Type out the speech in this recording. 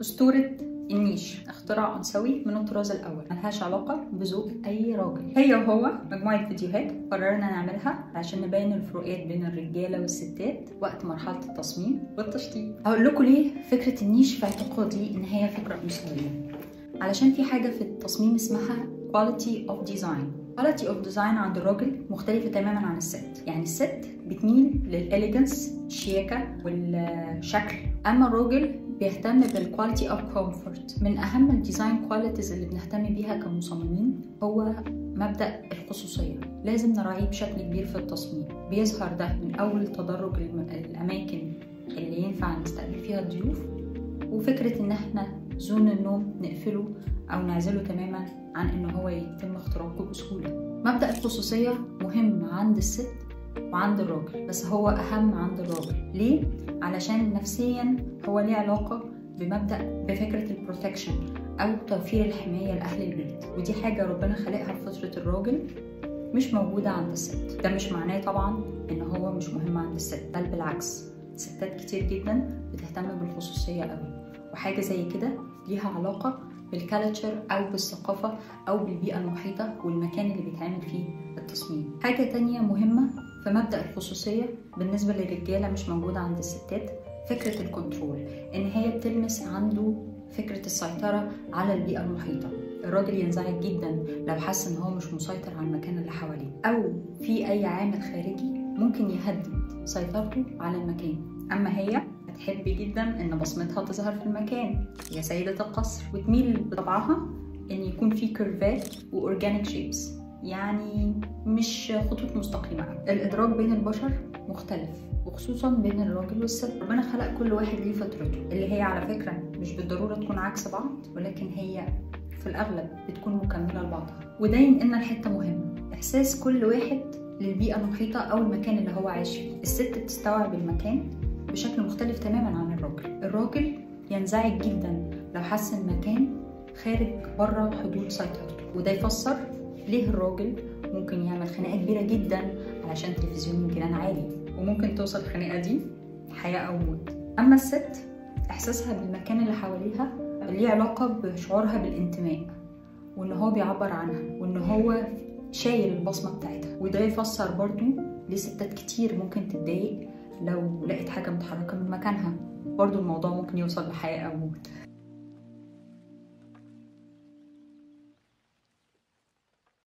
أسطورة النيش اختراع أنثوي من الطراز الأول، ملهاش علاقة بذوق أي راجل. هي وهو مجموعة فيديوهات قررنا نعملها عشان نبين الفروقات بين الرجالة والستات وقت مرحلة التصميم والتشطيب. هقول لكم ليه فكرة النيش في اعتقادي إن هي فكرة أنثوية، علشان في حاجة في التصميم اسمها quality of design. quality of design عند الراجل مختلفة تماما عن الست. يعني الست بتميل لل elegance، الشياكة والشكل، أما الراجل بيهتم بال quality of comfort. من اهم ال design qualities اللي بنهتم بيها كمصممين هو مبدا الخصوصية، لازم نراعيه بشكل كبير في التصميم. بيظهر ده من اول تدرج الاماكن اللي ينفع نستقبل فيها الضيوف، وفكره ان احنا zone النوم نقفله او نعزله تماما عن ان هو يتم اختراقه بسهولة. مبدا الخصوصية مهم عند الست وعند الراجل، بس هو أهم عند الراجل. ليه؟ علشان نفسيا هو ليه علاقة بمبدأ بفكرة ال protection أو توفير الحماية لأهل البيت، ودي حاجة ربنا خلقها في فطرة الراجل مش موجودة عند الست. ده مش معناه طبعا إن هو مش مهم عند الست، بل بالعكس، ستات كتير جدا بتهتم بالخصوصية قوي، وحاجة زي كده ليها علاقة بال culture أو بالثقافة أو بالبيئة المحيطة والمكان اللي بيتعمل فيه التصميم. حاجة تانية مهمة في مبدأ الخصوصية بالنسبة للرجالة مش موجودة عند الستات، فكرة ال control، إن هي بتلمس عنده فكرة السيطرة على البيئة المحيطة. الراجل ينزعج جدا لو حس إن هو مش مسيطر على المكان اللي حواليه، أو في أي عامل خارجي ممكن يهدد سيطرته على المكان. أما هي هتحب جدا إن بصمتها تظهر في المكان، هي سيدة القصر، وتميل بطبعها إن يكون في curve ات و organic shapes، يعني مش خطوط مستقيمة. الإدراك بين البشر مختلف، وخصوصا بين الراجل والست. ربنا خلق كل واحد ليه فطرته، اللي هي على فكرة مش بالضرورة تكون عكس بعض، ولكن هي في الأغلب بتكون مكملة لبعضها. وده ينقلنا لحتة مهمة، إحساس كل واحد للبيئة المحيطة أو المكان اللي هو عايش فيه. الست بتستوعب المكان بشكل مختلف تماما عن الراجل. الراجل ينزعج جدا لو حس المكان خارج بره حدود سيطرته، وده يفسر ليه الراجل ممكن يعمل خناقة كبيرة جدا علشان تلفزيون الجيران عالي، وممكن توصل الخناقة دي حياة أو موت. أما الست إحساسها بالمكان اللي حواليها ليه علاقة بشعورها بالانتماء، وإن هو بيعبر عنها، وإن هو شايل البصمة بتاعتها. وده يفسر برضو ليه ستات كتير ممكن تتضايق لو لقت حاجة متحركة من مكانها، برضو الموضوع ممكن يوصل لحياة أو موت.